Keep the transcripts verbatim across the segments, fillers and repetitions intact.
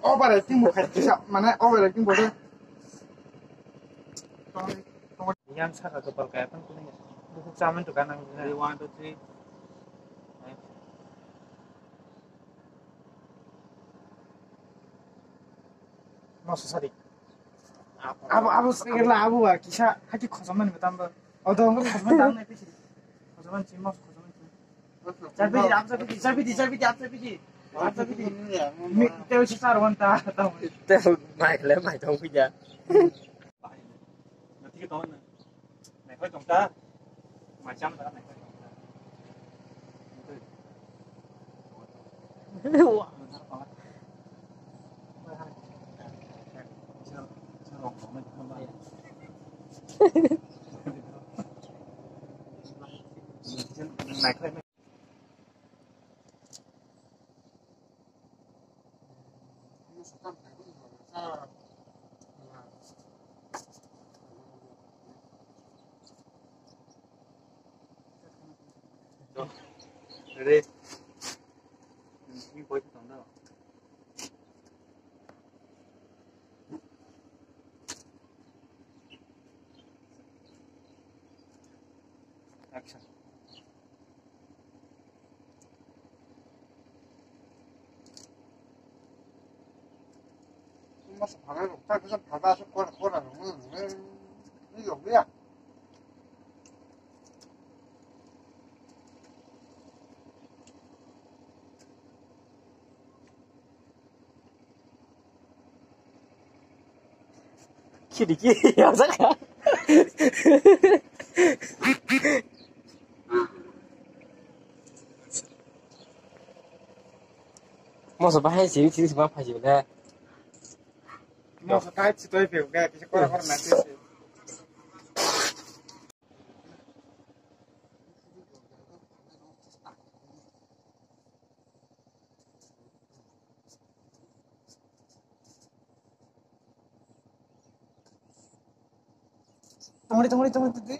Overacting bo khai kisa, mane overacting bo se. Yang saka kepal kaya tang kuning. Buku camen tu kanang. Ready, one, two, three. No, sorry. Abo, abo, abo, abo, kisa, haki khojaman betam ba. Odo, khojaman tang nai pisi. Khojaman chimo, khojaman chimo. Chabi di, ap chabi di, chabi di, chabi di, ap chabi di. Ap chabi di. Mi, teu si sar wan ta, ta. Teu mai le mai tong puja. Nati ke ton. Mai khoi tong ta. Mai cham ta, mai khoi tong ta. Wa. Ready? Ini boy tong da. Action. Mas phala rok ta kisa phala asuk kora kora rok. Ni yok ya. Khidiki, ya saka. Moso bahai sini sini sebab haji udah. Moso kai sitoi pe udah, kisa kora kora nanti. Tongri, tongri, tongri, tongri.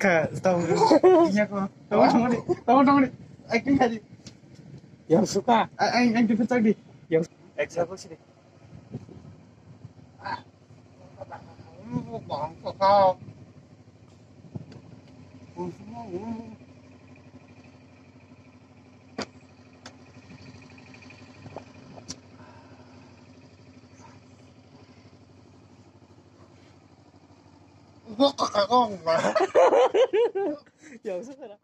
Ka, tau, inya ko, tau, tau, tau, tau, acting tadi. Yang suka. Ang, ang, ang, di. Yang. Extra ko sini. Yang suka.